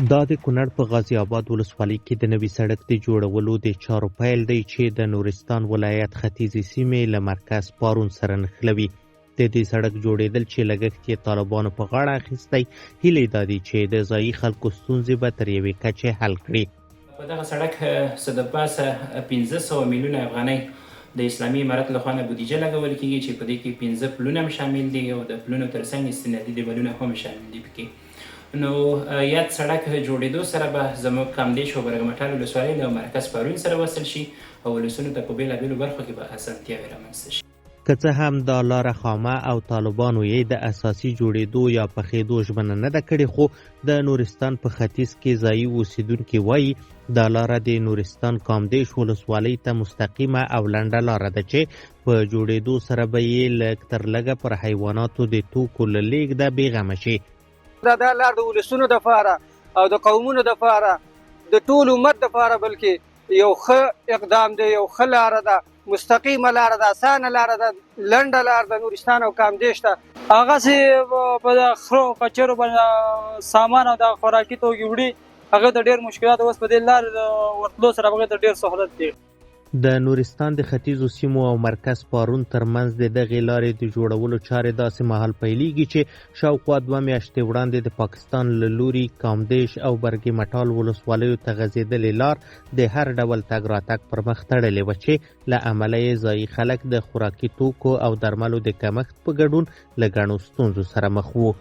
دا د کونړ په غازي اباد ولسوالۍ کې د نوي سړک د جوړولو د چارو پیل دی چې د نورستان ولایت ختیځې سیمې له مرکز پارون سره نښلوي. د دې سړک جوړېدل چې لګښت یې طالبانو په غاړه اخیستی، هیلې دا دي چې د ځایي خلکو ستونزې به تر یوې کچې حل کړي. په دغه سړک څه د پاسه 500 میلیونه افغانۍ د اسلامي امارت له خوا نه بودیجه لګول کېږي چې په دې کې 5 پلونه هم شامل دي او د پلونو ترڅنګ استنادي دیوالونه هم شامل دي پکې. نو یاد سړک جوړېدو سره به زموږ کامدېش او برګمټال ولسوالۍ له مرکز پارون سره وصل شي او ولسونو ته په بېلابېلو برخو کې به اسانتیاوې رامنځته شي. که څه هم دا لاره خامه او طالبانو یې د اساسي جوړېدو یا پخېدو ژمنه نه ده کړې، خو د نورستان په ختیځ کې ځایي اوسېدونکي وایي دا لاره د نورستان کامدېش ولسوالۍ ته مستقیمه او لنډه لاره ده چې په جوړېدو سره به یې لږ تر لږه پر حیواناتو د توکو له لېږده بېغمه شي. دا لار د ولسونو دپاره او د قومونو دپاره، د ټول امت دپاره، بلکې یو ښه اقدام دی، یو ښه لاره ده، مستقیمه لاره ده، اسانه لاره ده، لنډه لار ده نورستان او کامدېش ته. هغسې په خرو کچرو باندې سامان او د خوراکي توکي وړي، هغه ته ډېر مشکلات، اوس په دې لار ورتلو سره هغې ته ډېر سهولت دی. د نورستان د ختیځو سیمو او مرکز پارون ترمنځ د دغې لارې د جوړولو چارې داسې مهال پیلېږي چې شاوخوا 2 میاشتې وړاندې د پاکستان له لوري کامدېش او برګې مټال ولسوالیو ته غځېدلې لار د هر ډول تګ راتګ پر مخ تړلې وه چې له امله یې ځایي خلک د خوراکي توکو او درملو د کمښت په ګډون له ګڼو ستونزو سره مخ وو.